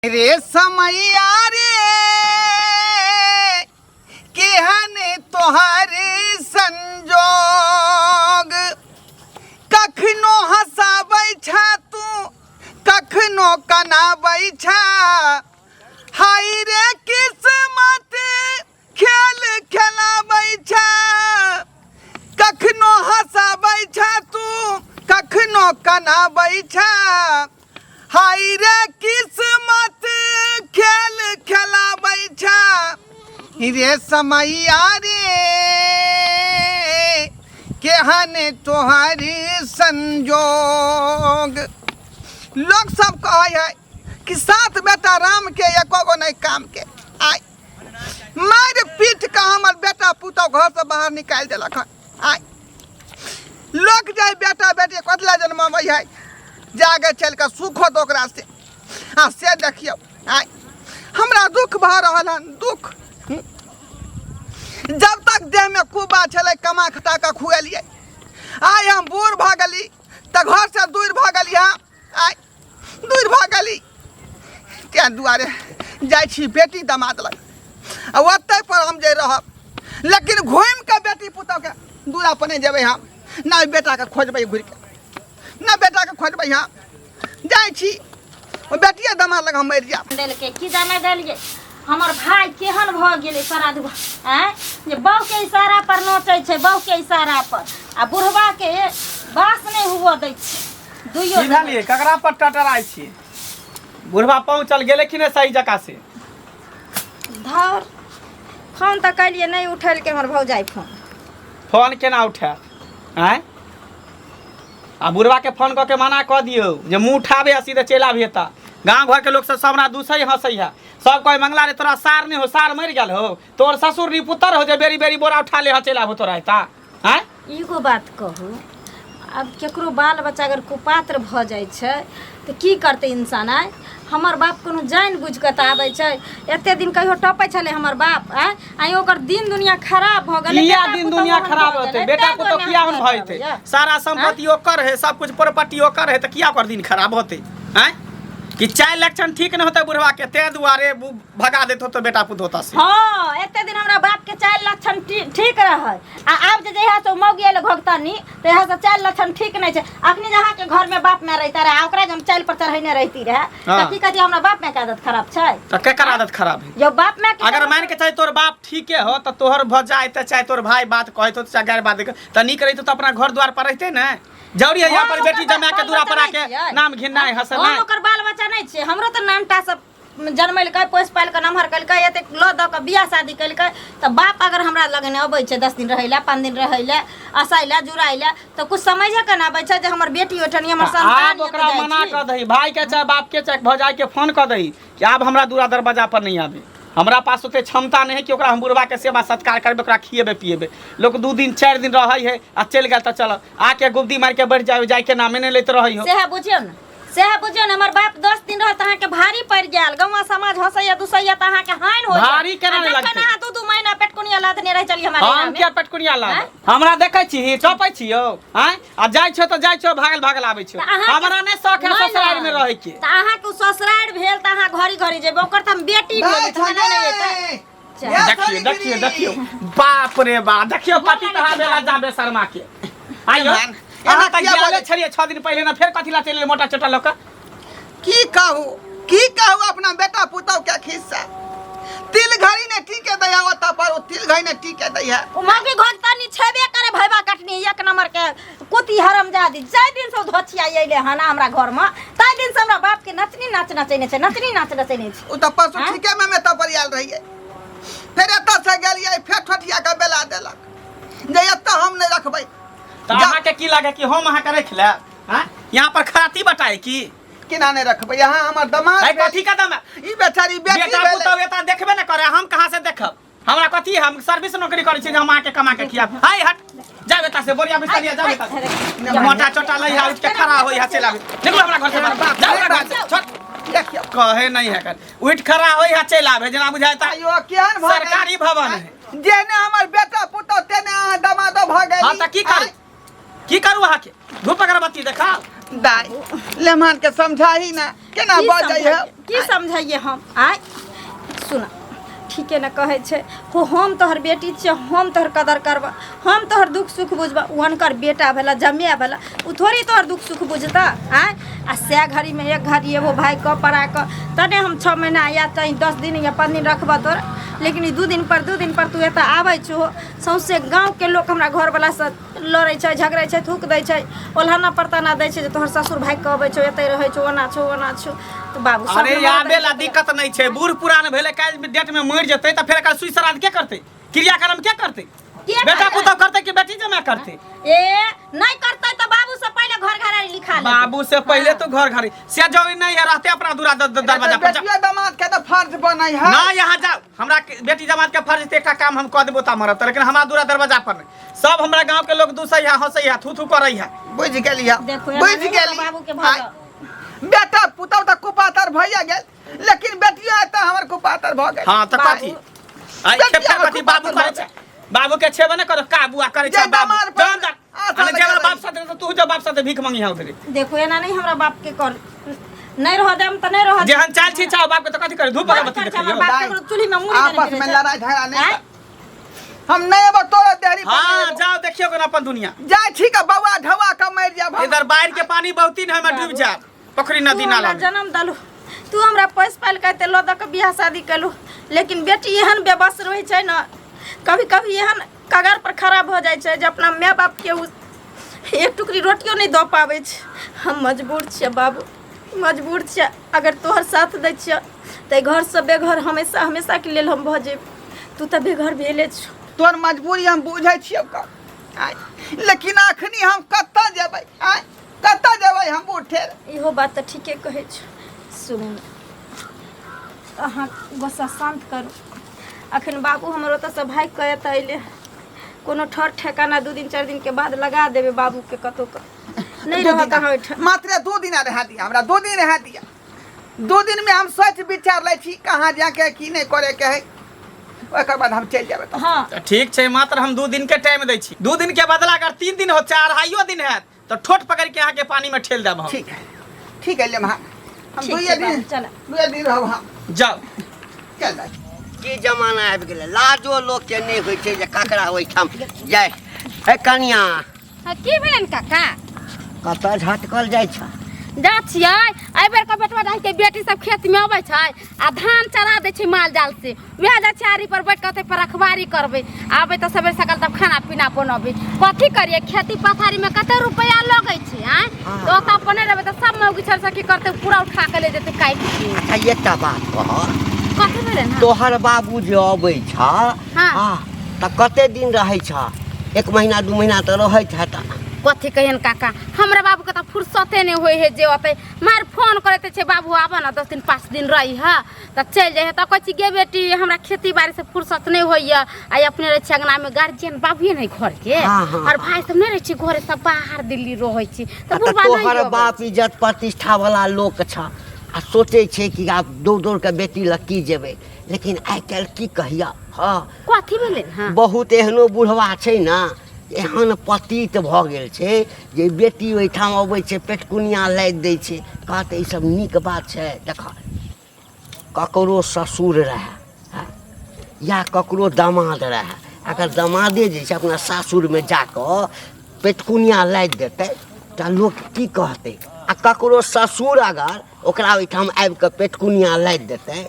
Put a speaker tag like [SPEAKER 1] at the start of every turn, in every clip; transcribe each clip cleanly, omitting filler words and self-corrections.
[SPEAKER 1] रे समैया रे, केहन तोहर संजोग, कखनो हंसाबै छा तू, कखनो कनाबै छा। हाय रे किस्मत खेल खेलाबै छा, कखनो हंसाबै छा तू, कखनो कनाबै छा। हाय रे किस्मत खेल खेलाबै छा। रे समैया रे, केहन तोहर संजोग। लोग सब कहै है कि सात बेटा राम के, एको गो नहीं काम के। आय मारि पीट के हमर बेटा पुतोह घर से बाहर निकालि देलक हन। आय लोक जाय बेटा बेटी कतला जन्माबै है, जाके चलि कऽ सुख होत ओकरा से। आ से देखियौ, आय हमरा दुख भऽ रहल हन, दुख। जब तक देहमे कुबा छलै कमा खटा कऽ खुएलियै। आइ हम बूढ़ भऽ गेली तऽ घरसँ दूर भऽ गेली। हम आइ दूर भऽ गेली, तेँ दुआरे जाइ छी बेटी दमाद लग, आ ओतहि पर हम जे रहब, लेकिन घुमि कऽ बेटी पुतहुके दूरा पर नहि जेबै हम। नहि बेटाके खोजबै घुरि कऽ, नहि बेटाके खोजबै। हम जाइ छी ओ बेटिए दमाद लग, हम मरि जायब।
[SPEAKER 2] देलकै की जाने देलियै। हमर भाय केहन भऽ गेलै सारा दुआ आँय जे बहुके इशारा पर नोचै छै, बहुके इशारा पर, आ बुढ़बाके बास नहि हुअ दै छै। दुइयो
[SPEAKER 3] की भेलियै? ककरा पर टटराइ छी? बुढ़बा पहुँचल गेलै कि नहि सही जगह से?
[SPEAKER 2] धर फोन तऽ कलियै, नहि उठेलकै हमर भौजाइ फोन।
[SPEAKER 3] फोन केना उठायत आँय? आ बुढ़बाके फोन कऽ के मना कऽ दियौ जे मुँह उठाबे आ सीधे चलि आबिहे। तऽ गाँव घरके लोक सब सब हमरा दूसै हँसै है। सब कहै, मंगला रे, तोरा सार नहि हो, सार मरि गेल हो, तोर ससुर नी पुतर हो जे बेरी बेरी बोरा उठा ले हँ चलि आबो तोरा एता आँय?
[SPEAKER 2] एगो बात कहू, आब केकरो बाल बच्चा अगर कुपात्र भऽ जाइ छै तऽ की करतै इंसान? आय हमर बाप कोनो जानि बुझि कऽ तऽ आबै छै? एते दिन कहियो टपै छलै हमर बाप? आय आइ ओकर दिन दुनिया खराब भऽ गेलै।
[SPEAKER 3] किया
[SPEAKER 2] बेटा
[SPEAKER 3] दिन
[SPEAKER 2] पुतहु
[SPEAKER 3] दुनिया
[SPEAKER 2] ओहन
[SPEAKER 3] खराब
[SPEAKER 2] भऽ
[SPEAKER 3] होतै?
[SPEAKER 2] गेलै,
[SPEAKER 3] बेटा
[SPEAKER 2] ताहि
[SPEAKER 3] पुतहु
[SPEAKER 2] दुआरे
[SPEAKER 3] किया
[SPEAKER 2] अहाँ
[SPEAKER 3] ओहन भऽ जेतै?
[SPEAKER 2] करबै?
[SPEAKER 3] सारा संपत्ति ओकर है, सब कुछ प्रॉपर्टी ओकर है, तऽ किया ओकर दिन खराब होतै आँय? कि चारि लक्षण ठीक नहि होतै बुढ़वा के, ताहि दुआरे भगा देत होतै बेटा पुतहु से?
[SPEAKER 2] हाँ, एते दिन हमरा बाप के चारि लक्षण ठीक रहै, आ आब जे जहिया से मौगी एलै घोघतनी तहिया से चारि लक्षण ठीक नहि छै। अखनी जे अहाँके घर में बाप माय रहिता रहे आ ओकरा जे हम चालि पर चढ़ेने रहिती रहे तऽ की कहती, हमरा बाप माय के आदत खराब छै?
[SPEAKER 3] तऽ केकर आदत खराब है?
[SPEAKER 2] जो बाप माय के।
[SPEAKER 3] अगर मान के चाहे तोर बाप ठीके हो तऽ तोहर भऽ जाय, तऽ चाहे तोर भाई बात कहैत हो, चाहे गैर बात तऽ नीक रहितो तऽ अपना घर द्वार पर रहिते ने। जरूरी है यहाँ पर
[SPEAKER 2] हम
[SPEAKER 3] बेटी
[SPEAKER 2] ओकर
[SPEAKER 3] जमा के
[SPEAKER 2] बाल
[SPEAKER 3] दूरा पर
[SPEAKER 2] बच्चा
[SPEAKER 3] आके
[SPEAKER 2] नहि छियै।
[SPEAKER 3] नाम घिननाइ
[SPEAKER 2] हम
[SPEAKER 3] हंसनाइ?
[SPEAKER 2] ओकर बाल बच्चा नहि छियै? हमरो तऽ नानटा सब जन्मेलकै, पोसि पालि कऽ नमहर केलकै, एतेक लऽ दऽ कऽ बियाह शादी केलकै, तऽ बाप अगर हमरा लग नहि अबै छै 10 दिन रहै लए, 5 दिन रहै लए, असाइ लए, जुड़ाइ लए, तऽ कुछ समझे के ने अबै छै जे हमर बेटी ओहिठाम हमर संतान
[SPEAKER 3] आब ओकरा मना कऽ दही, भाई के चाहे बाप के चाहे भौजाई के फोन कऽ दही कि आब हमरा दूरा दरवाजा पर नहीं आबे। हमरा पास ओते क्षमता नहीं है कि ओकरा हम बुढ़वा के सेवा सत्कार करबै, ओकरा खिएबै पिएबै। लोक 2 दिन 4 दिन रहै है आ चलि गेल तऽ चल आके गुब्दी मारि के बैठ जाय, जाय के नामे नहि लैत रहै हो।
[SPEAKER 2] सएह बुझियौ ने, सएह बुझियौ ने। हमर बाप 10 दिन रहल तऽ अहाँके भारी पड़ि गेल, गौवा समाज हँसैया दुसैया तऽ अहाँके हानि होइया।
[SPEAKER 3] भारी केना
[SPEAKER 2] आ
[SPEAKER 3] नहि
[SPEAKER 2] जखन
[SPEAKER 3] लगतै?
[SPEAKER 2] अहाँ 2-2 महीना पेटकुनिया लादने रहै छलियै हमरा
[SPEAKER 3] हम
[SPEAKER 2] डेरामे।
[SPEAKER 3] किया पेटकुनिया लाद?
[SPEAKER 2] आँय?
[SPEAKER 3] हमरा देखै छी टपै छी यौ आँय? आ जाइ छौ तऽ जाइ छौ, भागल भागल आबै छौ।
[SPEAKER 2] तऽ अहाँके-
[SPEAKER 3] हमरा नहि शौक है
[SPEAKER 2] नहि,
[SPEAKER 3] ससुरारि में
[SPEAKER 2] नहि।
[SPEAKER 3] रहै के।
[SPEAKER 2] तऽ अहाँके ओ ससुरारि भेल तऽ अहाँ घड़ी घड़ी जेबै, ओकर तऽ हम बेटी भेली तऽ हमरा नहि एतै।
[SPEAKER 3] देखियो देखियो देखियो, बाप रे बाप, देखियो पति तहा बेला जाबे शर्मा के आइयो।
[SPEAKER 1] एहन-
[SPEAKER 3] अहाँ तऽ
[SPEAKER 1] किया
[SPEAKER 3] गेले
[SPEAKER 1] बजै?
[SPEAKER 3] छलियै 6 दिन पहिले ने, फेर कथी ला चलि एलियै मोटा चोटा लऽ कऽ?
[SPEAKER 1] की कहू, की कहू अपना बेटा पुतहु के खिस्सा। तिल घड़ी ने टीके दैया ओतऽ पर, ओ तिल घड़ी ने टीके दैया।
[SPEAKER 2] ओ मौगी घोघतनी छेबे करे भैबा कटनी, एक नंबर के कुती हरमजादी। जाहि दिन से ओ धोछिया अयलै हन हमरा घर में, ताहि दिन से हमरा बाप के नचनी नाच नचेने छै, नचनी नाच नचेने छै।
[SPEAKER 1] ओ तऽ परसू
[SPEAKER 2] आँय?
[SPEAKER 1] ठीके में एतऽ पर आयल रहियै, फेर एतऽ से गेलियै, फेर ठोठिया के बेला देलक जे एतऽ हम नहि रखबै।
[SPEAKER 3] तऽ अहाँके की लागे कि हम अहाँके राखि लेब? आँय, यहाँ पर खराती बटाए की?
[SPEAKER 1] केना नहि रखबै? यहाँ हमर दमाद
[SPEAKER 3] है
[SPEAKER 1] भेल।
[SPEAKER 3] कथी का दम?
[SPEAKER 1] ई बेचारी बेटी
[SPEAKER 3] बेटा
[SPEAKER 1] भेलै।
[SPEAKER 3] पुतहु एतऽ देखबे ने करे, हम कहाँ से देखब? हमरा कथी, हम सर्विस नौकरी करै छी जे हम अहाँके कमा के खियाब? हाय हट जाओ एतऽ से, बोरिया बिस्तर लिअ, जाओ एतऽ से। मोटा चोटा लै है, उठ के खड़ा होई है, चलि आबे। निकलो हमरा घर से बाहर, जाओ हमरा घर से, छोड़।
[SPEAKER 1] देखियौ
[SPEAKER 3] कहे नहीं है कर, उठ खड़ा होई है, चलि आबे, जेना बुझाय ता
[SPEAKER 1] आइयो केहन भऽ गेल?
[SPEAKER 3] सरकारी भवन है।
[SPEAKER 1] जेने हमर बेटा पुतहु तेने अहाँ दमादो भऽ गेली।
[SPEAKER 3] हाँ तऽ की करू, की करू? अहाँके धूप अगरबत्ती देखाउ?
[SPEAKER 1] दाइ, लेमान के समझाही ना। केना
[SPEAKER 2] की
[SPEAKER 1] बजै है
[SPEAKER 2] समझाइए? की समझाइए हम आय सुना ठीके ने कहै छै हो हम तोहर बेटी छियै हम तोहर कदर करबह हम तोहर दुख सुख बुझबह ओ हुनकर बेटा भेला जमे भेला ओ थोड़ी तोहर दुख सुख बुझता आँय आ सए घड़ीमे एक घड़ी एगो भाइ कऽ पड़ा कऽ तने हम छओ महीना या तहीं 10 दिन या 5 दिन रखबह तोरा। लेकिन ई 2 दिन पर 2 दिन पर तू एतऽ आबै छहो, सौंसे गाँवके लोक हमरा घरवलासँ लड़ै छै, झगड़ै छै, थूक दै छै, ओल्हाना परताना दै छै जे तोहर ससुर भागि कऽ अबै छौ, एतै रहै छौ, ओना छौ, ओना छौ। तऽ बाबू सब
[SPEAKER 3] अरे
[SPEAKER 2] नमहर
[SPEAKER 3] आबे ला
[SPEAKER 2] दै छै।
[SPEAKER 3] दिक्कत नहीं छै। बूढ़ पुरान भेलै, काल्हि डेट में मरि जेतै तऽ फेर एकर सुई श्राद्ध के करतै, क्रियाक्रम के करतै?
[SPEAKER 2] के
[SPEAKER 3] बेटा
[SPEAKER 2] करतै?
[SPEAKER 3] पुतहु करतै कि बेटी जमा करतै?
[SPEAKER 2] ए, नहीं करतै तऽ बाबू से पहिले घर घरारी लिखा लेबै।
[SPEAKER 3] बाबू से पहले तो घर घरी से जो नहीं है रहते अपना दूरा दरवाजा पर जा।
[SPEAKER 1] बेटियो दामाद के तऽ फर्ज बनै है।
[SPEAKER 3] ना, यहाँ जाओ। हमरा बेटी जमात के फर्ज एकटा काम हम कऽ देबो ता मरब, लेकिन हमरा दूरा दरवाजा पर नहीं। सब हमरा गांव के लोग दूसै है, हंसै है, थू थू करै है।
[SPEAKER 1] बुझि गेली हम।
[SPEAKER 2] देखो, एना
[SPEAKER 1] बुझि
[SPEAKER 2] नहि
[SPEAKER 1] गेली।
[SPEAKER 2] बाबू के भऽ
[SPEAKER 1] बेटा पुतहु तऽ कुपातर भइए गेल, लेकिन बेटियो आइ तऽ हमर कुपातर भऽ गेल।
[SPEAKER 3] हाँ, तऽ कथी आई
[SPEAKER 1] बेटिया
[SPEAKER 3] खेपा
[SPEAKER 1] हमर
[SPEAKER 3] कथी बाबू
[SPEAKER 1] कुपातर
[SPEAKER 3] करै
[SPEAKER 1] भऽ
[SPEAKER 3] छै? बाबू के छेबे ने करो का बुआ करै छै
[SPEAKER 1] जे
[SPEAKER 3] बाबू
[SPEAKER 1] दामाद पर
[SPEAKER 3] जान जा।
[SPEAKER 1] आशा
[SPEAKER 3] अरे
[SPEAKER 1] लगा
[SPEAKER 3] जेबर
[SPEAKER 1] रही।
[SPEAKER 3] बाप साथे तऽ तू जो बाप साथे भीख मांगी है उधरे।
[SPEAKER 2] देखो, एना नहीं हमरा बाप के कर, नहीं रह देम तऽ नहीं रह देम।
[SPEAKER 3] जेहन चाल छी चाहो बाप के तऽ कथी करे, धूप अगरबत्ती
[SPEAKER 2] बड़ खर्चा
[SPEAKER 3] देखियौ।
[SPEAKER 2] हमर बाप केकरो चूल्ही में मुड़ी देने
[SPEAKER 1] आपस में
[SPEAKER 2] फिरै छै।
[SPEAKER 1] लड़ाई झगड़ा नहीं
[SPEAKER 2] आँय?
[SPEAKER 1] कर। हम नहीं अब तोरा देहरी पर
[SPEAKER 3] हाँ,
[SPEAKER 1] नहीं एबो।
[SPEAKER 3] जाओ, देखियो कोना अपन दुनिया।
[SPEAKER 1] जाय ठीक है बौआ, ढौआ के मरि जाब हम।
[SPEAKER 3] इधर बाढ़ के पानी बहुती न हमें डूब जाब पोखरी नदी
[SPEAKER 2] तू
[SPEAKER 3] नाला
[SPEAKER 2] हमरा
[SPEAKER 3] में।
[SPEAKER 2] जन्म दलू, तू हमरा पैस पालि के एते लऽ दऽ के बियाह शादी केलू, लेकिन बेटी एहन बेबस रहै छै ने, कभी कभी एहन कगार पर खड़ा भऽ जाइ छै जे अपना माय बापके ओ एक टुकड़ी रोटियो नहि दऽ पाबै छै। हम मजबूर छियै बाबू, मजबूर छियै। अगर तोहर साथ दै छियै तऽ एहि घरसँ बेघर हमेशा हमेशाके लेल हम भऽ जेबै। तू तऽ बेघर भेले छौ।
[SPEAKER 1] तोहर मजबूरी हम बुझै छियौ का आय, लेकिन अखनी हम कतऽ जेबै आय, कतऽ जेबै हम उठे?
[SPEAKER 2] इहो बात तऽ ठीके कहै छौ। सुनू ने, अहाँ गुस्सा शान्त करू। अखन बाबू हमर ओतऽसँ भागि कऽ एतऽ अयलै, कोनो ठर ठेकाना 2 दिन 4 दिनके बाद लगा देबै बाबूके कतहु कऽ। नहि रहत अहाँ ओहिठाम।
[SPEAKER 1] मात्र 2 दिन रहा दिया हमरा, 2 दिन रहा दिया। 2 दिन में हम सोच विचार लै छी कहाँ जाके की नहीं करे के है, ओकर बाद हम चलि जेबै तऽ।
[SPEAKER 2] हँ।
[SPEAKER 3] तऽ ठीक छै, मात्र हम 2 दिन के टाइम दै छी। 2 दिन के बदला अगर 3 दिन हो, चाहे अढ़ाइयो दिन हैत, तऽ ठोट पकड़ के अहाँके पानी में ठेल देब हम।
[SPEAKER 1] ठीक है, ठीक है, ले हम
[SPEAKER 2] ठीक
[SPEAKER 1] दुइये
[SPEAKER 2] छै बाबू,
[SPEAKER 1] दिन
[SPEAKER 2] चल।
[SPEAKER 1] 2 दिन रहब हम।
[SPEAKER 3] जाउ।
[SPEAKER 1] चल दाइ।
[SPEAKER 4] की जमाना आबि गेलै, लाजो लोकके नहि होइ छै जे ककरा ओहिठाम जाय। हे कनिया।
[SPEAKER 5] हाँ, की भेलनि काका?
[SPEAKER 4] कतऽ झटकल जाइ छ?
[SPEAKER 5] जा छियै, एहि बेर के बेटवा दाइ के बेटी सब खेत में अबै छै आ धान चरा दै छै माल जाल से। वएह जाइ छै आरी पर बैठ कऽ पर रखवारी करबै। आबै तऽ सबेर सकाल तब खाना पीना बनबै। कथी करियै, खेती पथारी में कते रुपैआ लगै छै आँय? तऽ ओतऽ अपन नहि रहबै तऽ सब मौगी छल से की करतै, पूरा उठा के ले जेतै काटि के।
[SPEAKER 4] अच्छा, एकटा बात कह।
[SPEAKER 5] कथी भेलै ने?
[SPEAKER 4] तोहर बाबू जे अबै छ,
[SPEAKER 5] हाँ।
[SPEAKER 4] तऽ कते दिन रहै छ? एक महीना 2 महीना तऽ रहैत हेता?
[SPEAKER 5] कथी कहियन काका, हमरा बाबूके तऽ फुर्सते नहि होइ है जे अतै। मार फोन करैत छै, बाबू आबऽ ने, 10 दिन 5 दिन रही है तऽ चलि जाइ है। तऽ कहै छी, गे बेटी, हमरा खेती बाड़ी से फुर्सत नहि होइए। आ अपने रहै छी अंगनामे, गार्जियन बाबुए नहि घरके।
[SPEAKER 4] हाँ, हाँ,
[SPEAKER 5] और भाई सब नहि रहै छी घरे, सब बाहर दिल्ली रहै छी तऽ
[SPEAKER 4] आ तऽ
[SPEAKER 5] बुढ़बा नहि
[SPEAKER 4] तोहर
[SPEAKER 5] अबै।
[SPEAKER 4] बाप इज्जत प्रतिष्ठा वाला लोक छ आ सोचै छै कि आब दौड़ दौड़ के बेटी लग की जेबै। लेकिन आइ काल्हि की कहिया, हँ।
[SPEAKER 5] कथी भेलै? हँ।
[SPEAKER 4] बहुत एहनो बुढ़वा छै ने, एहन पतित भऽ गेल छै जे बेटी ओहिठाम अबै छै, पेटकुनिया लादि दै छै। कहत ई सब नीक बात छै? देख, ककरो ससुर रहए, हँ, या ककरो दामाद रहए, अगर दामादे जे छै अपना सासुरमे जाकऽ पेटकुनिया लादि देतै तऽ लोक की कहतै? आ ककरो ससुर अगर ओकरा ओहिठाम आबि कऽ पेटकुनिया लादि देतै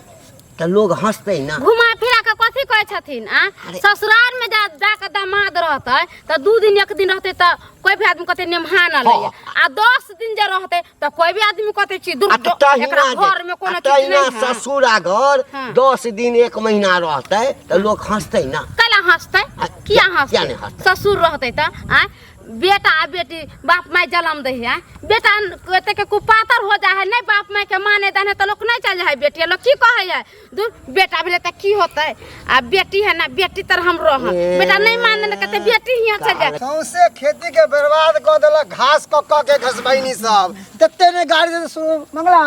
[SPEAKER 4] तऽ लोग हँसतै ना?
[SPEAKER 5] घुमा फिरा के कथी कहै छथिन आ?
[SPEAKER 4] अरे-
[SPEAKER 5] ससुराल में जा जाके दामाद रहतै तऽ 2 दिन एक दिन रहतै तऽ कोई भी आदमी कहतै निमहा न लैए, आ 10 दिन जे रहतै तऽ कोई भी आदमी कहतै छी दूर
[SPEAKER 4] आ तऽ तहिना
[SPEAKER 5] एकरा
[SPEAKER 4] जे-
[SPEAKER 5] घर में कोनो
[SPEAKER 4] आ
[SPEAKER 5] चीज
[SPEAKER 4] तहिना
[SPEAKER 5] नहीं है।
[SPEAKER 4] ससुर अगर 10 दिन एक महीना रहतै तऽ लोग हँसतै ना?
[SPEAKER 5] कैला हंसतै?
[SPEAKER 4] आ,
[SPEAKER 5] किया
[SPEAKER 4] किया
[SPEAKER 5] हंसतै?
[SPEAKER 4] नहि हँसतै?
[SPEAKER 5] ससुर रहतै तऽ आ बेटा आ बेटी बाप माय जलम दै है। बेटा एते के कुपातर हो जाइ है, नहीं बाप माय के माने दन है तऽ लोक नहीं चल जाइ है। बेटी लोक की कहै है, दूर बेटा भेलै तऽ की होतै? आ बेटी है ना, बेटी तर हम रह बेटा नहीं माने ने कहते बेटी हियाँ चल जाए।
[SPEAKER 6] सौंसे खेती के बर्बाद कऽ देलक घास कऽ कऽ के घसबैनी सब तते ने गाड़ी दे सुन मंगला।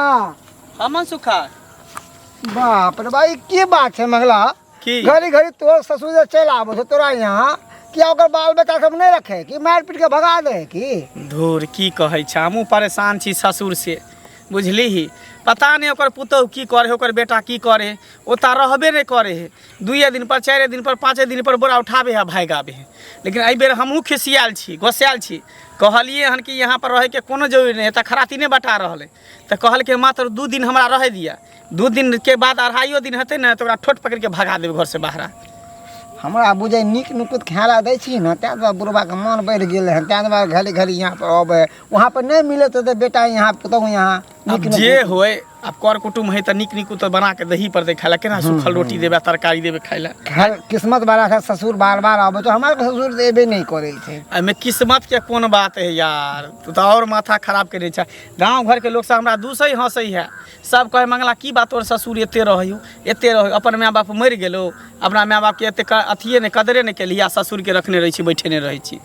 [SPEAKER 3] हमन सुखा।
[SPEAKER 6] बाप रे भाई, की बात छै मंगला?
[SPEAKER 3] की?
[SPEAKER 6] घड़ी घड़ी तोहर ससुर जे चलि आबै छौ तोरा यहाँ, कि ओकर बाल बच्चा सब नहि रखे कि मारि पीट के भगा दे की?
[SPEAKER 3] धूर, की कहै छै, हमहूँ परेशान छी ससुर से, बुझलीही? पता नहि ओकर पुतोहु की करे ओकर बेटा की करे ओतऽ रहबे नहि करे है दुइए दिन पर चारिए दिन पर पाँचे दिन पर बोरा उठाबे है भागि आबे है लेकिन एहि बेर हमहूँ खिसियाल छी गोस्सायल छी कहलियै हन कि यहाँ पर रहैके कोनो जरूरी नहि है तऽ खराती नहि बटा रहल है तऽ कहलकै मात्र 2 दिन हमरा रहै दिअ 2 दिनके बाद अढ़ाइयो दिन हेतै ने तऽ ओकरा ठोट पकड़िके भगा देबै घरसँ बाहर।
[SPEAKER 6] हमरा बुझै नीक नुकुत खाय लए दै छी ने ताहि दुआरे बुढ़बाके मन बढ़ि गेलै हन, ताहि दुआरे घड़ी घड़ी यहाँ पर अबै है। वहाँ पर नहि मिलैत हेतै बेटा यहाँ पुतहु यहाँ
[SPEAKER 3] अब
[SPEAKER 6] नीक
[SPEAKER 3] जे
[SPEAKER 6] नुकुत।
[SPEAKER 3] होय आब कर कुटुम्ब है तऽ नीक नीक तऽ बना के दही पर दे खाय ला, केना सूखल रोटी देबै आ तरकारी देबै खाय ला।
[SPEAKER 6] खैर किस्मत वाला के ससुर बार बार आबै छै, हमरा ससुर तऽ एबे नहि करै छै।
[SPEAKER 3] एहिमे किस्मत के कोन बात है यार, तू तऽ और माथा खराब केने छै। गाँव घर के लोक सब हमरा दूसै हंसै है, सब कहै मंगला की बात तोर ससुर एते रहै हो एते रहै, अपन माय बाप मरि गेलो, अपना माय बाप के एते अथिए नहि कदरे नहि केलही आ ससुर के रखने रहै छी बैठेने रहै छी,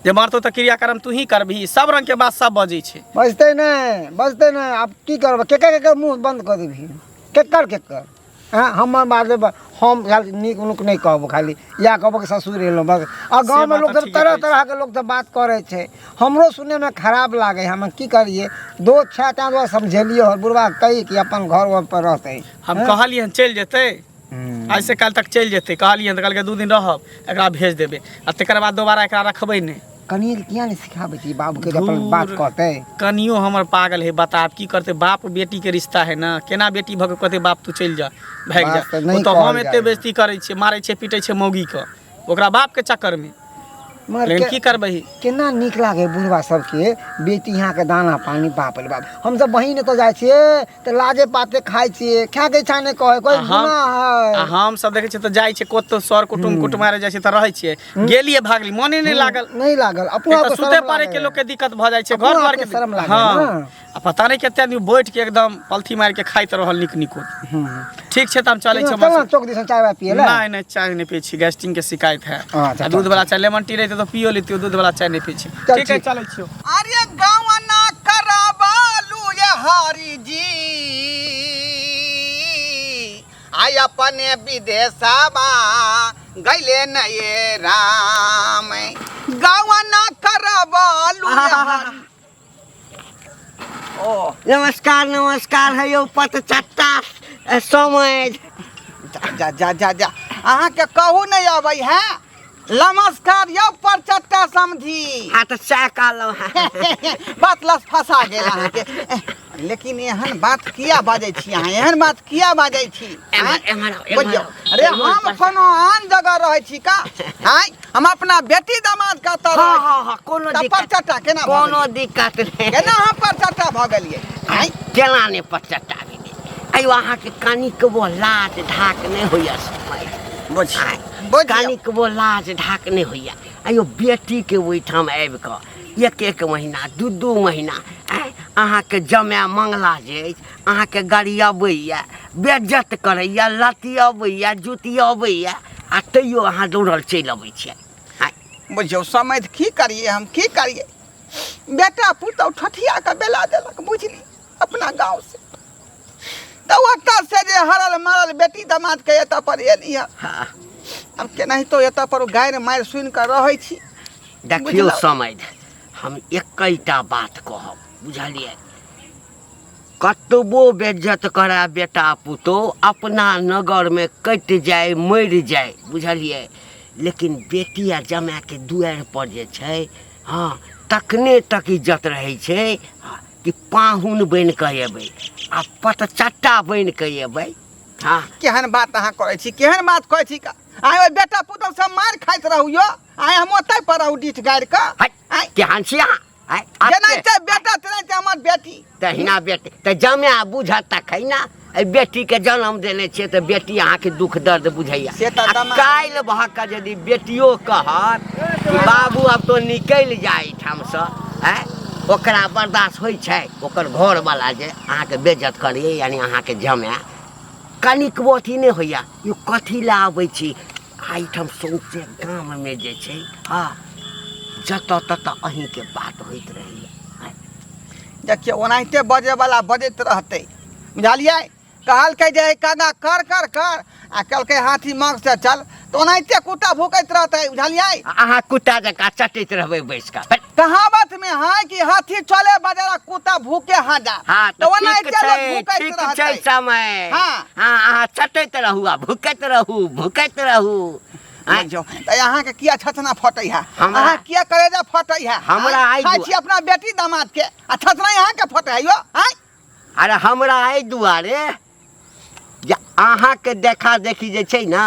[SPEAKER 3] जे मरतौ तऽ क्रियाक्रम तू ही करबही, सब रंग के बात सब बजै छै।
[SPEAKER 6] बजतै नहि, बजतै नहि, आब की करबै, केकर केकर मुँह बन्द कऽ देबही, केकर केकर? हँ हमर बात हम खाली नीक नुक नहि कहबो, खाली इएह कहबो कि ससुर एलहुँ बस। आ
[SPEAKER 3] से
[SPEAKER 6] गाँवमे
[SPEAKER 3] बात
[SPEAKER 6] लोक
[SPEAKER 3] तऽ
[SPEAKER 6] सब
[SPEAKER 3] ठीके
[SPEAKER 6] तरह
[SPEAKER 3] कहै छी।
[SPEAKER 6] तरहके लोक सब बात करै छै, हमरो सुनैमे खराब लागै है। हम की करियै, दोस्त छै ताहि दुआरे समझेलियै हँ बुढ़बा कही कि अपन घर पर रहतै।
[SPEAKER 3] हम कहलियै हन चलि जेतै आइसँ काल्हि तक चलि जेतै, कहलियै हन तऽ कहलकै 2 दिन रहब एकरा भेज देबै आ तकर बाद दोबारा एकरा रखबै नहि।
[SPEAKER 6] कनिए किया नहि सिखाबै छी बाबूके जे अपन बात
[SPEAKER 3] धूर।
[SPEAKER 6] कहतै?
[SPEAKER 3] कनियो हमर पागल है, बताब की करतै, बाप बेटी के रिश्ता है ना, केना बेटी भऽ के कहतै बाप तू चलि जा भागि जा।
[SPEAKER 6] बात तऽ नहि
[SPEAKER 3] ओ तऽ हम
[SPEAKER 6] कहल
[SPEAKER 3] एते
[SPEAKER 6] जाइ।
[SPEAKER 3] बेइज्जती करै छियै, मारै छियै पीटै छियै मौगी के ओकरा बाप के चक्कर में,
[SPEAKER 6] मगर
[SPEAKER 3] लेकिन की करबही।
[SPEAKER 6] केना नीक लागे बुढ़वा सबके बेटी यहाँ के दाना पानी, बाप रे बाप। हमसब बहिन एतऽ जाइ छियै तऽ लाजे पाते खाइ छियै, खायके इच्छा नहि कहै कोइ
[SPEAKER 3] आ हम
[SPEAKER 6] गुनाह
[SPEAKER 3] आ
[SPEAKER 6] है।
[SPEAKER 3] हम सब देखै छियै तऽ जाइ छियै कतौ सर कुटुम कुटुमारे जाइ छियै तऽ रहै छियै, गेलियै भागली मने नहि लागल,
[SPEAKER 6] नहि लागल अपनो
[SPEAKER 3] एक तऽ
[SPEAKER 6] आपके
[SPEAKER 3] सुते
[SPEAKER 6] शरम
[SPEAKER 3] पड़े
[SPEAKER 6] लागै
[SPEAKER 3] के लोक के दिक्कत भऽ जाइ छै,
[SPEAKER 6] अपनो
[SPEAKER 3] घर दुआर
[SPEAKER 6] आपके
[SPEAKER 3] के
[SPEAKER 6] शरम लागै
[SPEAKER 3] हँ
[SPEAKER 6] ने।
[SPEAKER 3] आ पता नहि कते आदमी बैठ के एकदम पलथी मारि के खाइत रहल नीक निकुत। ठीक छै तऽ हम चलै छी।
[SPEAKER 6] चल ना चौक दिसन चाय वाय पिए ला।
[SPEAKER 3] नहि नहि चाय नहि पियै छी, गैस्ट्रिंग के शिकायत है।
[SPEAKER 6] अच्छा,
[SPEAKER 3] आ दूध वाला चाय लेमन टी रहितै तऽ पियो लेतियै, दूध वाला चाय नहि पियै छी।
[SPEAKER 6] चल,
[SPEAKER 3] ठीक है
[SPEAKER 6] ठीक।
[SPEAKER 3] चलै छियौ।
[SPEAKER 1] अरे गवना करबालू ये हरि जी आय अपने विदेशवा गैले न ये राम, गवना करबालू ये हरि। ओ
[SPEAKER 4] नमस्कार नमस्कार है यौ पतचट्टा समय।
[SPEAKER 1] जा जा जा जा अहाँके कहू नहि अबै है नमस्कार यौ परचट्टा समझी।
[SPEAKER 4] हाँ तऽ सएह कहलहुँ हँ।
[SPEAKER 1] बात लस फंसा गेल अहाँके। लेकिन एहन बात किया बाजै छी अहाँ, एहन बात किया बाजै छी?
[SPEAKER 4] एम्हर, एम्हर आउ, एम्हर
[SPEAKER 1] बुझियौ
[SPEAKER 4] आउ।
[SPEAKER 1] अरे
[SPEAKER 4] एम्हर
[SPEAKER 1] हम
[SPEAKER 4] पर-
[SPEAKER 1] कोनो आन जगह रहै छी का? आँय हम अपना बेटी दामाद के एतऽ
[SPEAKER 4] हाँ
[SPEAKER 1] रहै छी।
[SPEAKER 4] हाँ हाँ कोनो
[SPEAKER 1] तऽ
[SPEAKER 4] दिक्कत
[SPEAKER 1] परचट्टा केना भऽ
[SPEAKER 4] कोनो
[SPEAKER 1] गेलियै?
[SPEAKER 4] दिक्कत नहि।
[SPEAKER 1] केना हम परचट्टा भऽ गेलियै? आँय
[SPEAKER 4] केना नहि परचट्टा भेलै? अयो अहाँके कनिकबो लाज ढाक नहि होइया समय।
[SPEAKER 1] बुझियौ,
[SPEAKER 4] आँय,
[SPEAKER 1] बुझियौ।
[SPEAKER 4] कनिकबो लाज ढाक नहि होइया। अयो बेटीके ओहिठाम आबि कऽ एक एक महीना 2-2 महीना आँय अहाँके जमाए मंगला जे अछि अहाँके गरियबैया, बेज्जत करैया, लतियबैया, जुतियबैया आ तैयो अहाँ दौड़ल चलि अबै छियै। आँय।
[SPEAKER 1] बुझियौ समझ की करियै हम, की करियै? बेटा पुतहु ठठिया कऽ बेला देलक बुझली अपना गाँव से, तऽ ओतऽ से जे हरल मरल बेटी दमाद के एतऽ पर एली हँ।
[SPEAKER 4] हाँ।
[SPEAKER 1] आब केनाहितो एतऽ पर गारि मारि सुनि कऽ रहै छी।
[SPEAKER 4] देखियौ
[SPEAKER 1] बुझलहुँ।
[SPEAKER 4] समझ हम एकैटा बात कहब बुझलियै, कतबो बेज्जत करा बेटा पुतोह अपना नगरमे कटि जाय मरि जाय बुझलियै, लेकिन बेटी आ जमायके दुआरि पर जे छै हँ तखने तक इज्जत रहै छै कि पाहुन बनि कऽ एबै आ पतचट्टा बनि कऽ एबै। हँ
[SPEAKER 1] केहन बात अहाँ करै छी, केहन बात कहै छी का? आइ ओहि बेटा पुतोह सब मारि खाइत रहू यौ, आइ हम ओतहि पर रहू डीठ गाड़ि कऽ।
[SPEAKER 4] हट,
[SPEAKER 1] आँय।
[SPEAKER 4] केहन छी अहाँ? आँय,
[SPEAKER 1] जेनाहिते बेटा तेनाहिते हमर बेटी।
[SPEAKER 4] तहिना बेटी तऽ जमाए बुझत तखन ने, एहि बेटीके जन्म देने छियै तऽ बेटी अहाँके दुख दर्द बुझैया।
[SPEAKER 1] से तऽ
[SPEAKER 4] आ
[SPEAKER 1] दमा-
[SPEAKER 4] काल्हि भऽ कऽ यदि बेटियो कहत कि बाबू आब तो निकलि जा एहिठामसँ, आँय ओकरा बर्दाश्त होइ छै? ओकर घरवला जे अहाँके बेज्जत करैए यानी अहाँके जमाए कनिकबो अथी नहि होइया, यौ कथी लए आबै छी एहिठाम? सौँसे गाममे जे छै हँ जतऽ ततऽ अहीँके बात होइत रहैया।
[SPEAKER 1] देखियौ ओनाहिते बजैवला बजैत रहतै बुझलियै। कहलकै जे कागा कर कर कर आ कहलकै हाथी मग से चल, तऽ ओनाहिते कुत्ता भूकैत रहतै बुझलियै।
[SPEAKER 4] अहाँ कुत्ता जकाँ चटैत रहबै बैस कऽ।
[SPEAKER 1] कहावत में है कि हाथी चले बजारा कुत्ता भूखे हाजा।
[SPEAKER 4] हाँ
[SPEAKER 1] तो
[SPEAKER 4] तऽ
[SPEAKER 1] ओनाहिते
[SPEAKER 4] ठीक
[SPEAKER 1] लोक
[SPEAKER 4] छै,
[SPEAKER 1] भूकैत
[SPEAKER 4] ठीक
[SPEAKER 1] रहतै।
[SPEAKER 4] छै समय।
[SPEAKER 1] हाँ।
[SPEAKER 4] हाँ, अहाँ चटैत रहू आ भूकैत रहू, भूकैत रहू। आँय?
[SPEAKER 1] बुझियौ तऽ अहाँके किया छछना फटै है?
[SPEAKER 4] हमरा-
[SPEAKER 1] अहाँ किया करेजा फटै है?
[SPEAKER 4] हमरा
[SPEAKER 1] आँय?
[SPEAKER 4] आइ
[SPEAKER 1] खाइ छी अपना बेटी दामाद के आ छछना अहाँके फटै है यौ? आँय?
[SPEAKER 4] अरे हमरा एहि दुआरे जे अहाँके देखा देखी जे छै ने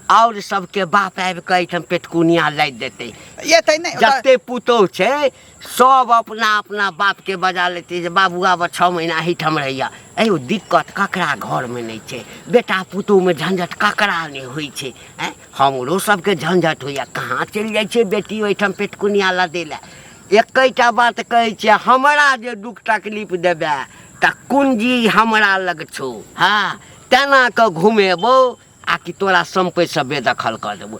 [SPEAKER 4] आओर सबके बाप आबि कऽ एहिठाम पेटकुनिया लादि देतै।
[SPEAKER 1] एतै नहि ओतऽ-
[SPEAKER 4] जते पुतोहु छै सब अपना अपना बापके बजा लेतै जे बाबू आब 6 महीना एहिठाम रहैया। एहो दिक्कत ककरा घरमे नहि छै? बेटा पुतोहुमे झंझट ककरा नहि होइ छै? आँय, हमरो सबके झंझट होइया। कहाँ चलि जाइ छै बेटी ओहिठाम पेटकुनिया लदै लए? एकेटा बात कहै छियै, हमरा जे दुख तकलीफ देबै तऽ कुंजी हमरा लग छौ। हँ, तेना कऽ घुमेबौ आ कि तोरा सम्पतिसँ बेदखल कऽ देबौ।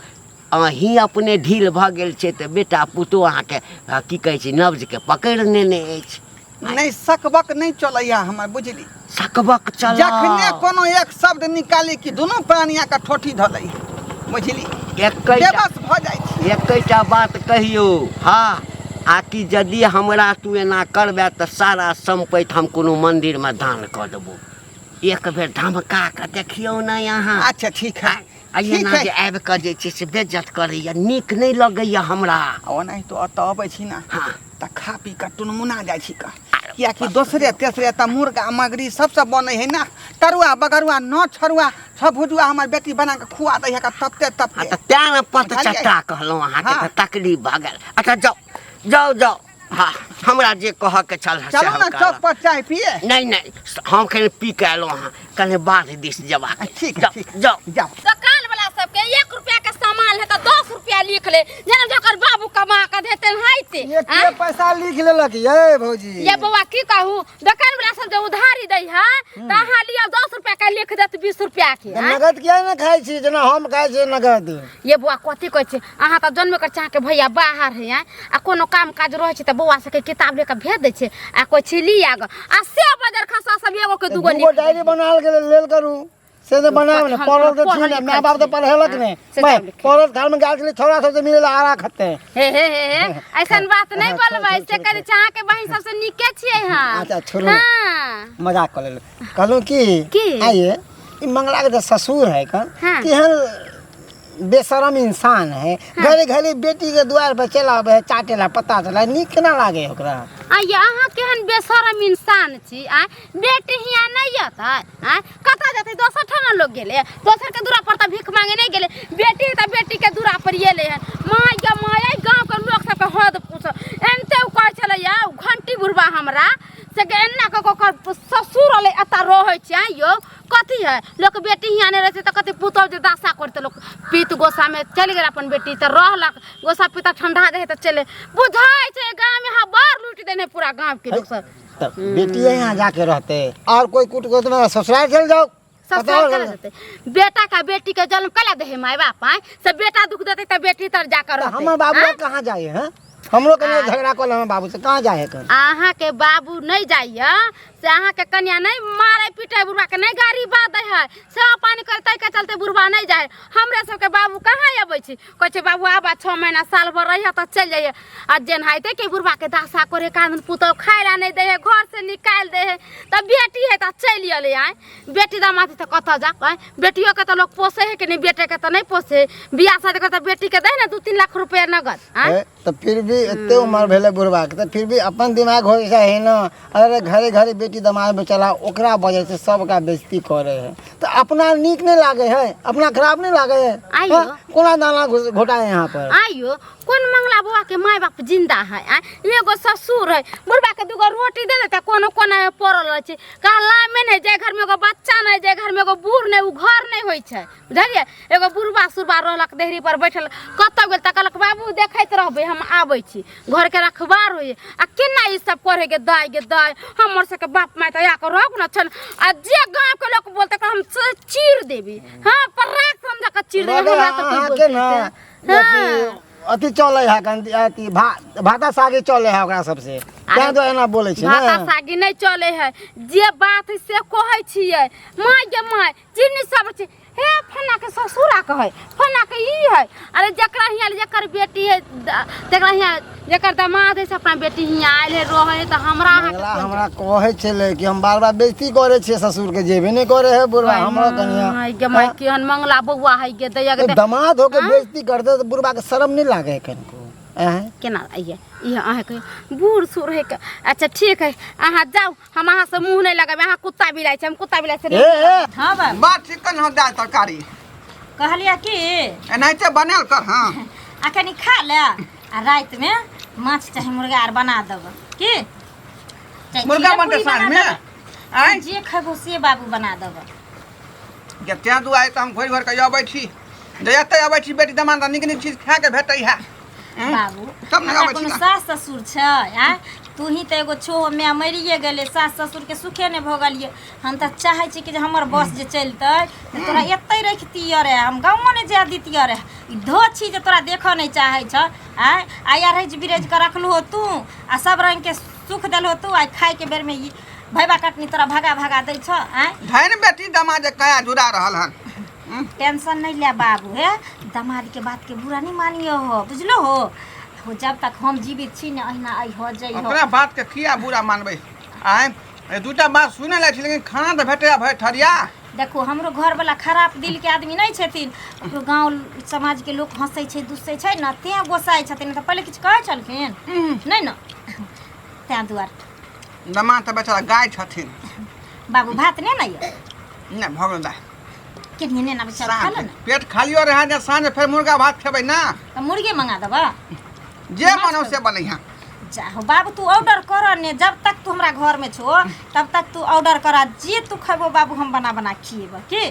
[SPEAKER 4] अहीं अपने ढील भऽ गेल छै तऽ बेटा पुतोहु अहाँके की कहै छै नब्जके पकड़ि नेने अछि।
[SPEAKER 1] नहि, सकबक नहि चलैया हमर, बुझली?
[SPEAKER 4] सकबक चल
[SPEAKER 1] जखने कोनो एक शब्द निकाली कि दुनू प्राणिया के ठोठी धऽ लै, बुझली?
[SPEAKER 4] एकेटा
[SPEAKER 1] बेबस भऽ जाइ छी।
[SPEAKER 4] एकेटा बात कहियौ, हँ, आ कि यदि हमरा तू एना करबे तऽ सारा सम्पति हम कोनो मन्दिरमे दान कऽ देबौ। एक बेर धमका कऽ देखियौ ने अहाँ।
[SPEAKER 1] अच्छा ठीक है,
[SPEAKER 4] आ
[SPEAKER 1] ठीक
[SPEAKER 4] एना
[SPEAKER 1] है।
[SPEAKER 4] जे आबि कऽ जे छै से बेज्जत करैया, नीक नहि लगैया हमरा।
[SPEAKER 1] आ ओनाहितो एतऽ अबै छी ने
[SPEAKER 4] हाँ।
[SPEAKER 1] तऽ खा पी कऽ टुनमुना जाइ छी कऽ, कियाकि दोसरे तेसरे तऽ मुर्गा मगरी सबसँ बनै है ने, तरुआ बगरुआ न छरुआ सब भुजुआ हमर बेटी बना कऽ खुआ दै है तपते
[SPEAKER 4] आ
[SPEAKER 1] तपते।
[SPEAKER 4] तऽ तें ने पत
[SPEAKER 1] बुझलियै?
[SPEAKER 4] चट्टा कहलहुँ अहाँके।
[SPEAKER 1] हाँ।
[SPEAKER 4] तऽ तकलीफ भऽ गेल। अच्छा जाउ जाउ जाउ। हाँ, हमरा जे कहऽके छल से
[SPEAKER 1] चलू
[SPEAKER 4] हम
[SPEAKER 1] ने
[SPEAKER 4] कहलहुँ।
[SPEAKER 1] चौक पर चाय पिए।
[SPEAKER 4] नहि नहि, हम कनि पी कऽ एलहुँ हँ, कनि बाध दिस जेबाक।
[SPEAKER 1] ठीक है,
[SPEAKER 4] जाउ,
[SPEAKER 1] ठीक है।
[SPEAKER 4] जाउ।
[SPEAKER 1] जाउ।
[SPEAKER 5] दोकान वाला सबके 1 रुपया के सामान है तऽ 10 रुपया लिख ले, जेना जकर बाबू कमा के देते हाइते।
[SPEAKER 6] एते पैसा लिख लेलक ये भौजी?
[SPEAKER 5] ये बौआ की कहू, दोकान वाला सब जे उधारी दै है तऽ अहाँ लिअ 10 रुपया के लिख देत 20 रुपया के।
[SPEAKER 6] तऽ नगद किया ने खाइ छी जेना हम खाइ छियै नगद?
[SPEAKER 5] ये बौआ कथी कहै छी, अहाँ तऽ जन्मे कर चाहके भैया बाहर है आँय, आ कोनो काम काज रहै छै तऽ बौआ सबके किताब लेके भेज दै छै आ कोइ छी लिया ग, आ से बजर खसा सब एगो के दूगो
[SPEAKER 6] दूगो
[SPEAKER 5] लिख
[SPEAKER 6] डायरी बनाल गेल लेल करू से तऽ बनाब ने।
[SPEAKER 5] हम
[SPEAKER 6] पढ़ल तऽ
[SPEAKER 5] पढ़ल
[SPEAKER 6] छी ने,
[SPEAKER 5] लिखल
[SPEAKER 6] माय बाप तऽ
[SPEAKER 5] छी।
[SPEAKER 6] पढ़ेलक ने।
[SPEAKER 5] से
[SPEAKER 6] मैं
[SPEAKER 5] सब लिखल।
[SPEAKER 6] पढ़ल थाल में गाछ छलै छौड़ा सब से मिले आरा खत्ते।
[SPEAKER 5] हे हे हे हे, ऐसन बात नहीं
[SPEAKER 6] हाँ,
[SPEAKER 5] बोलबै,
[SPEAKER 6] छोड़ू,
[SPEAKER 5] से
[SPEAKER 6] छोड़ू,
[SPEAKER 5] करै छै अहाँके बहिन सबसे नीके छियै हम।
[SPEAKER 6] अच्छा, छोड़ू।
[SPEAKER 5] हाँ।
[SPEAKER 6] मजाक कऽ लेलहुँ। कहलहुँ की?
[SPEAKER 5] की?
[SPEAKER 6] आइए ई मंगला के जे ससुर है कन,
[SPEAKER 5] हाँ।
[SPEAKER 6] केहन बेशरम इंसान है। घरे घरे बेटी के द्वार पर चल आबे है चाटे ला, पता चला नीक केना लागे है ओकरा?
[SPEAKER 5] आइए अहाँ केहन बेशरम इंसान छी आँय, बेटी हियाँ नहीं अतै आँय, कतऽ जेतै? दोसर ठाम लोग गेलै, दोसर के दूरा पर तऽ भीख मांगे नहीं गेलै, बेटी है तऽ बेटी के दूरा पर एलै हन। माय गे माय, एहि गाँव के लोक सबके हद पूछ, एनते ओ कहै छलैया ओ घंटी बुढ़बा हमरा से के एना कऽ कऽ ओकर ससुर अलै एतऽ रहै छै। आँय यौ कथी है, लोक बेटी हियाँ नहि रहै छै तऽ कथी पुतहु जे दशा करतै? लोक पीत गोसामे चलि गेल अपन बेटी तऽ रहलक, गोसा पीता ठंडा जाइ है तऽ चले। बुझाइ छै गाँवमे यहाँ बड़ लूटि देने पूरा गाँवके लोक सब।
[SPEAKER 6] तब बेटी यहाँ जाके रहते और कोई कुट को तुम्हारा ससुराल चल जाओ।
[SPEAKER 5] ससुराल चला जेतै? बेटा का बेटी के जन्म कला दे माय बाप आँय, से बेटा दुख देतै तऽ बेटी तर जाकर रहतै।
[SPEAKER 6] हमर बाबू
[SPEAKER 5] आँय?
[SPEAKER 6] कहाँ जाए हैं? हमरो कने झगड़ा कऽ हमर बाबू से कहाँ जाए है कन?
[SPEAKER 5] अहाँके बाबू नहि जाइए से अहाँके कन्या नहि मारै पीटै बुढ़बा के, नहि गाड़ी बात दै है, सेवा पानी करे ताहि के चलते बुढ़बा नहि जाइ है। हमरे सबके बाबू कहाँ अबै छै? कहै छै बाबू आबा 6 महीना साल भर रहिए तऽ चलि जाइए। आ जेनाहिते के बुढ़बा के दशा करे कानून पुतहु खाय ला नहि दै है, घर से निकालि दै है, तऽ बेटी है तऽ चलि अयलै आँय। बेटी दामाद तऽ कतऽ जा आँय? बेटियोके तऽ लोक पोसै है कि नहि? बेटेके तऽ नहि पोसै है। बियाह शादी के तऽ बेटीके दै ने 2-3 लाख रुपया नगद आँय।
[SPEAKER 6] ए, तऽ फिर भी एते उमर भेलै बुढ़बा के तऽ फिर भी अपन दिमाग होइ छै है ने। अरे घरे घरे बेटी दमाद में चला ओकरा वजह से सबका बेइज्जती करे है तऽ अपना नीक नहीं लागे है, अपना खराब नहीं लागे है।
[SPEAKER 5] आइयो।
[SPEAKER 6] हाँ, कोना दाना घोटाए यहाँ पर?
[SPEAKER 5] आइयो कोन मंगला बुआ के माय बाप जिंदा है आँय? एगो ससुर है, बुढ़बा के दूगो रोटी दे देते कोनो कोना में पड़ल रहै छै। कहला में नहीं, जे घर में एगो बच्चा नहीं, जे घर में एगो बूढ़ नहीं, उ घर नहीं होइ छै, बुझलियै? एगो बुढ़बा सुरबा रहलक देहरी पर बैठल, कतऽ गेल तऽ कहलक बाबू देखैत रहबै हम आबै छी, घर के रखबार होइए। आ केना ई सब करे गे दाय गे दाय, हमर सबके बाप माय तऽ आके रख न छल। आ जे गाँव के लोक बोलते हम चीर देबी, हाँ पराग समझ के चीर देबी, हमरा तऽ कोई
[SPEAKER 6] अहाँके
[SPEAKER 5] बोलते
[SPEAKER 6] ने
[SPEAKER 5] से। हाँ।
[SPEAKER 6] अथी चलै है कन, अथी भाता सागी चलै है ओकरा सबसे, तें तो एना बोलै छै
[SPEAKER 5] भाता
[SPEAKER 6] ने।
[SPEAKER 5] सागी नहीं चले है, जे बात है से कहै छियै। माय गे माय, चिन्नी सब छै हे फन्ना के ससुरा कहै, फन्ना के अहाँके ई है अरे जकरा हियाँ जकर बेटी है तकरा हियाँ जकर दामाद है से अपना बेटी हियाँ आयल है रहै है तऽ हमरा
[SPEAKER 6] मंगला
[SPEAKER 5] अहाँके
[SPEAKER 6] हमरा कहै छलै कि हम बार बार बेइज्जती करै छियै ससुरके जेबे नहि करै है बुढ़बा हमरा कनिया
[SPEAKER 5] माय गे माय केहन मंगला बौआ है गे दैया गे
[SPEAKER 6] दमाद होके बेइज्जती करते तऽ बुढ़बाके शरम नहि लागै है कनिको आँय
[SPEAKER 5] केना आइए इहे अहाँके बूढ़ सूढ़ है के अच्छा ठीक है अहाँ जाउ हम अहाँ से मुँह नहीं लगाबे अहाँ कुत्ता बिलाइ छै हम कुत्ता बिलाइ से
[SPEAKER 6] ए ए
[SPEAKER 2] हाँ बाबू
[SPEAKER 1] बड़ चिकन हो दाल तरकारी
[SPEAKER 2] कहलियै कि
[SPEAKER 1] एनाहिते बनायल कर हाँ
[SPEAKER 2] आ कनि खा ले आ रातिमे माछ चाहे मुर्गा आर बना देब की चाहे
[SPEAKER 1] मुर्गा
[SPEAKER 2] खीरा
[SPEAKER 1] बनतै
[SPEAKER 2] पूरी बना
[SPEAKER 1] साँझमे
[SPEAKER 2] देब।
[SPEAKER 1] आँय
[SPEAKER 2] जे खेबो से बाबू बना देब
[SPEAKER 1] जब तेँ दुआरे तऽ हम घुरि घुरि कऽ अबै छी जे एतै अबै छी बेटी दमाद नीक नीक चीज खाएके भेटै है
[SPEAKER 2] बाबू
[SPEAKER 1] तब ने
[SPEAKER 2] हमरा
[SPEAKER 1] अबै छी
[SPEAKER 2] कोनो
[SPEAKER 1] ने।
[SPEAKER 2] सास ससुर छै आँय तू ही तऽ एगो छो माय मरिए गेलै सास ससुरके सुखे नहि भऽ गेलियै हम तऽ चाहै छी कि जे हमर बस जे चलतै तऽ तोरा एतै रखतियै रे हम गाँवो नहि जाय दितियै रे ई धो छी जे तोरा देखऽ नहि चाहै छ आँय आइ अरैज बिरैज कऽ रखलहो तू आ सब रङ्गके सुख देलहो तू आइ खायके बेरमे ई भैबा कटनी तोरा भगा भगा दै छ आँय
[SPEAKER 1] धन बेटी दमाद कया जुड़ा रहल हन
[SPEAKER 2] टेंशन नहीं ले बाबू हे दमाद के बात के बुरा नहीं मानियो हो बुझलो हो हो जब तक हम जीवित छी ने अहिना अइ हो जाइ हो
[SPEAKER 1] ओकरा बात के किया बुरा मानबै आँय ए दूटा बात सुनै लै छी लेकिन खाना तऽ भेटैया भरि ठरिया
[SPEAKER 2] देखो हमरो घर वाला खराब दिल के आदमी नहीं छथिन ओकरो गांव समाज के लोग हंसै छै दुसै छै ने तें गोसाइ छथिन तऽ पहिले किछु कहै छलखिन नहीं ने तें दुआरे
[SPEAKER 1] दमाद तऽ बेचारा गाय छथिन
[SPEAKER 2] बाबू भात नहि ने यऽ
[SPEAKER 1] नहि भऽ गेल दाय
[SPEAKER 2] केहने ने बेचारा खा ले ने
[SPEAKER 1] पेट खालियो रहे जे साँझ फेर मुर्गा भात खेबै ना
[SPEAKER 2] तऽ मुर्गे मंगा देबऽ
[SPEAKER 1] जे मन हो से बनैहा
[SPEAKER 2] जाहो बाबू तू ऑर्डर कर ने जब तक तू हमरा घर में छो तब तक तू ऑर्डर कर जे तू खेबो बाबू हम बना बना खिएबो की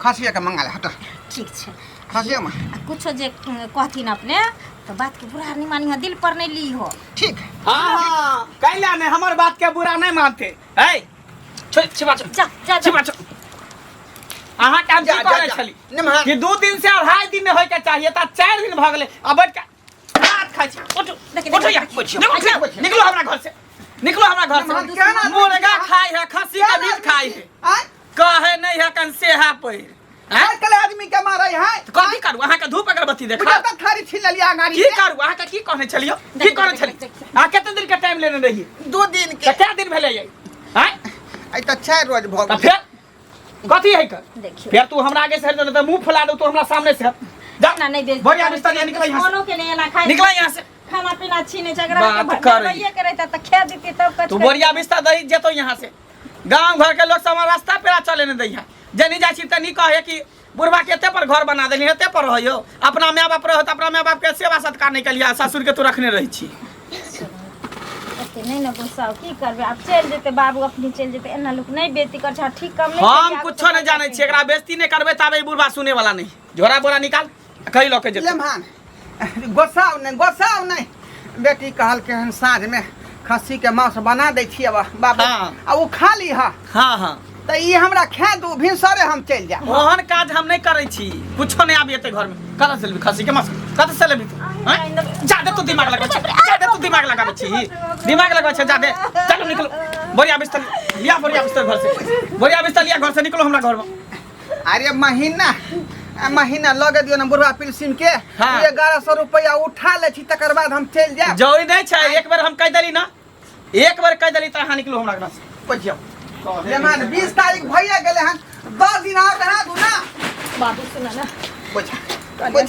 [SPEAKER 1] खसिया के मंगा ले हट
[SPEAKER 2] ठीक छै
[SPEAKER 1] खसिया में
[SPEAKER 2] आ कुछो जे कहथिन अपने तो बात के बुरा नहीं मानी हो दिल पर नहीं ली हो
[SPEAKER 1] ठीक
[SPEAKER 3] हाँ हाँ कैला नहीं हमर बात के बुरा नहीं मानते है छोड़ छिपा छोड़
[SPEAKER 2] जा जा जा
[SPEAKER 3] छिपा छोड़ अहाँ के हम
[SPEAKER 1] जा
[SPEAKER 3] की
[SPEAKER 1] जा
[SPEAKER 3] कहने
[SPEAKER 1] जा
[SPEAKER 3] छली
[SPEAKER 1] निमहर
[SPEAKER 3] कि 2 दिन से 2.5 दिन होय के चाहिए ता 4 दिन भऽ गेलै आ बैठ के भात खाइ छी उठू
[SPEAKER 2] देखी,
[SPEAKER 3] उठू
[SPEAKER 2] देखी,
[SPEAKER 3] यहाँ
[SPEAKER 2] देखी।
[SPEAKER 3] निकलो निकलो हमरा घर से निकलो हमरा घर
[SPEAKER 1] निमहर,
[SPEAKER 3] से
[SPEAKER 1] केना
[SPEAKER 3] मुर्गा खाइ है खस्सी के मीट खाइ है
[SPEAKER 1] आँय
[SPEAKER 3] कहे नहीं है कन से है पैर हैं?
[SPEAKER 1] आजकल आदमी के मारै है
[SPEAKER 3] तऽ कथी करू अहाँके धूप अगरबत्ती देखा
[SPEAKER 1] बुझा तऽ थारी छीन लेलियै अगाड़ी
[SPEAKER 3] की
[SPEAKER 1] से
[SPEAKER 3] करू अहाँके की कहने छलियो की
[SPEAKER 2] देख,
[SPEAKER 3] कहने
[SPEAKER 2] देख,
[SPEAKER 3] छली
[SPEAKER 2] देख, देख।
[SPEAKER 3] अहाँ कते दिन के टाइम लेने रहियै
[SPEAKER 1] 2 दिन
[SPEAKER 3] तऽ
[SPEAKER 1] के
[SPEAKER 3] कए दिन भेलै यै आँय
[SPEAKER 1] आइ तऽ 4 रोज भऽ
[SPEAKER 3] तऽ
[SPEAKER 1] गेल
[SPEAKER 3] फेर कथी है कर
[SPEAKER 2] देखियौ
[SPEAKER 3] फेर तू हमरा आगे से हट जो, नहीं तऽ मुंह फुला दू तू हमरा सामने से हट जा
[SPEAKER 2] ना नहीं बेच
[SPEAKER 3] बोरिया बिस्तर यहाँ निकल यहाँ से
[SPEAKER 2] कोनो के नहीं एना खाए
[SPEAKER 3] निकल यहाँ से
[SPEAKER 2] खाना पीना छीने झगड़ा के
[SPEAKER 3] बात करै।
[SPEAKER 2] भरबैये करे त खा देती तब कच
[SPEAKER 3] तू बोरिया बिस्तर दही जेतो यहाँ से गांव घर के लोग सब रास्ता पेरा चले नहीं दैया जे नहीं जाइ छी तऽ नहीं कहे कि बुढ़वा के एते पर घर बना देली एते पर रहियो अपना माय बाप रहो तऽ अपना माय बाप के सेवा सत्कार नहीं कलिया ससुर के तू रखने रहै छी
[SPEAKER 2] एते नहीं ना गुस्सा की करबे आब चलि जेतै बाबू अपने चलि जेतै एना लोक नहीं बेइज्जती कर छै ठीक काम नहीं
[SPEAKER 3] हम कुछो नहीं जानै छी एकरा बेइज्जती नहीं करबै ताबे ई बुढ़वा सुने वाला नहीं झोरा बोरा निकाल कहीं लऽ के जेतौ
[SPEAKER 1] लेमहान गोसाउ नहि गोसाउ नहि बेटी कहलकै हन साँझमे खस्सीके मांस बना दै छियै बाबू
[SPEAKER 3] हाँ।
[SPEAKER 1] आ ओ खा लीह
[SPEAKER 3] हाँ हाँ
[SPEAKER 1] तऽ ई हमरा खा दू भिनसरे हम चलि जायब
[SPEAKER 3] ओहन काज हम नहीं करै छी कुछो नहीं आबी एते घर में कतऽ से लेबी खस्सी के मांस कतऽ से लेबी तू हैं? जादे तू दिमाग लगबै छी जादे तू दिमाग लगाबै छी दिमाग लगबै छै जादे चलो निकलो बोरिया बिस्तर लिया बोरिया बिस्तर घर से बोरिया बिस्तर लिया घर से निकलो हमरा घर में
[SPEAKER 1] अरे महीना आ महीना लगे दियौ ने बुढ़वा पिलसिम के
[SPEAKER 3] हाँ।
[SPEAKER 1] 1100 रुपया उठा लै छी तकर बाद हम चलि जायब
[SPEAKER 3] जरूरी नहीं छै एक बेर हम कहि देली ना एक बेर कहि देली तऽ अहाँ निकलू हमरा घर से बैठ जाउ
[SPEAKER 1] लेमान 20 तारीख भइए गेलै हन 10 दिन आओर रहा दू ना
[SPEAKER 2] बाबू सुन ना
[SPEAKER 1] बुझ बुझ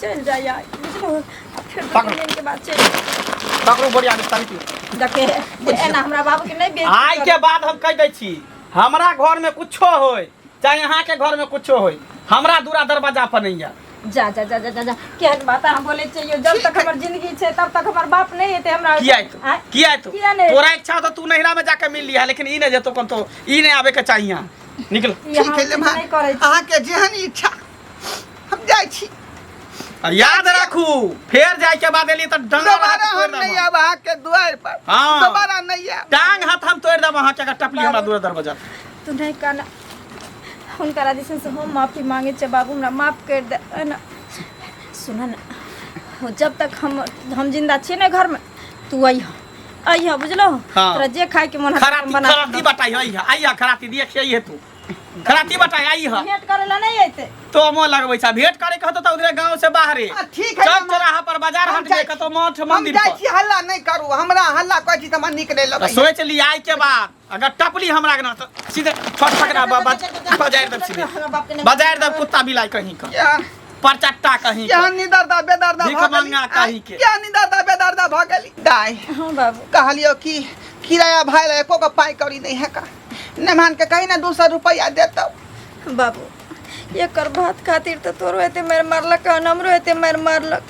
[SPEAKER 2] चलि जाइए बुझलहुँ आ फेर दू
[SPEAKER 3] पकड़ो।
[SPEAKER 2] तीन दिन के बाद चलि
[SPEAKER 3] पकड़ू बोरिया बिस्तर निकलू
[SPEAKER 2] देखे एना हमरा बाबूके नहि बेइज्जती
[SPEAKER 3] आइ के
[SPEAKER 2] करू।
[SPEAKER 3] बाद हम कहि दै छी हमरा घर में कुछो होय चाहे अहाँ के घर में कुछो होय हमरा दूरा दरवाजा पर नहीं आयत
[SPEAKER 2] जा जा जा जा जा जा केहन बात अहाँ बोलै छियै जब तक हमर जिंदगी छै तब तक हमर बाप नहि एतै हमरा
[SPEAKER 3] किया एतौ
[SPEAKER 2] आँय?
[SPEAKER 3] किया एतौ
[SPEAKER 2] किया नहि
[SPEAKER 3] तोरा इच्छा तो तू नैहरा में जाके मिल लिहा लेकिन ई नहीं जेतो कम तो ई नहीं आवे के चाहिए यहाँ निकल
[SPEAKER 2] ई
[SPEAKER 1] ठीक
[SPEAKER 2] हम
[SPEAKER 1] है लेमान
[SPEAKER 2] नहि करै छी
[SPEAKER 1] अहाँके जेहन इच्छा हम जाइ छी
[SPEAKER 3] और याद राखू फेर जाय के बाद एली तो डंगा
[SPEAKER 1] दोबारा
[SPEAKER 3] हाथ तोड़
[SPEAKER 1] हम नहीं
[SPEAKER 3] देब
[SPEAKER 1] आब अहाँके दुआरि पर
[SPEAKER 3] हाँ।
[SPEAKER 1] दोबारा नहीं आब
[SPEAKER 3] टांग हाथ हम तोड़ देब अहाँ के अगर टपली हमरा दूरा दरवाजा पर।
[SPEAKER 2] तू नहि काना हुनकरा दिसन से हम माफी मांगे छियै बाबू हमरा माफ कर दे एना सुन ने हो जब तक हम जिंदा छियै ने घरमे तू अइह अइह बुझलो
[SPEAKER 3] हाँ।
[SPEAKER 2] तोरा जे खाय के मन हेतौ हम
[SPEAKER 3] खराती
[SPEAKER 2] बना
[SPEAKER 3] खराती बताई आई आई खराती दिए खियाई है तू खराती बटा आई ह
[SPEAKER 2] भेंट करे ला नहीं अइते।
[SPEAKER 3] तो मोह लगबै छ भेंट करे के होतो त उधरे गांव से बाहरे
[SPEAKER 1] आ, ठीक है
[SPEAKER 3] चौक
[SPEAKER 1] मामा।
[SPEAKER 3] चौराहा पर बाजार
[SPEAKER 1] हम
[SPEAKER 3] हाट
[SPEAKER 1] जाइ
[SPEAKER 3] में कतौ मठ
[SPEAKER 1] हम
[SPEAKER 3] मंदिर
[SPEAKER 1] जाइ
[SPEAKER 3] पर
[SPEAKER 1] छी हल्ला नहीं करू हमरा हल्ला कहै छी त हमरा नीक नहीं
[SPEAKER 3] तऽ
[SPEAKER 1] लगै
[SPEAKER 3] सोच ली आई के बाद अगर टपली हमरा के ना तऽ सीधे फटफकरा बजारि देब सीधे बजारि देब कुत्ता बिलाई कहीं का
[SPEAKER 1] केहन
[SPEAKER 3] परचट्टा कहीं का
[SPEAKER 1] केहन निदर्दा बेदर्दा
[SPEAKER 3] भीख
[SPEAKER 1] भऽ गेली
[SPEAKER 3] मंगा कहीं के।
[SPEAKER 1] केहन निदर्दा बेदर्दा भऽ गेली दाइ
[SPEAKER 2] हाँ बाबू
[SPEAKER 1] कहलियो कि किराया भाई ला एको गो पाइ कौड़ी नहीं है का मेहमान के कही ना 200 रुपया देतौ
[SPEAKER 2] बाबू एकर भात खातिर तो तोरो एते मारि मारलक और हमरो एते मारि मारलक।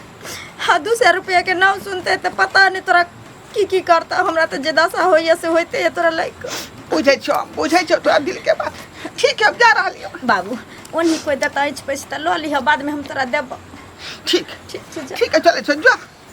[SPEAKER 2] हाँ 200 रुपया के नाम सुनते तो पता नहीं तोरा की की करता। हमरा तो जे दशा होइया से होते है तोरा लाइक।
[SPEAKER 1] बुझै छौ बुझै छौ तोरा दिल के बात। ठीक है जा रहलियो
[SPEAKER 2] बाबू ओन्ही कोई देता अछि पैसा तऽ लऽ लिह, बाद में हम तोरा देबो।
[SPEAKER 1] ठीक
[SPEAKER 2] ठीक छै जा।
[SPEAKER 1] ठीक है चले छौ जो।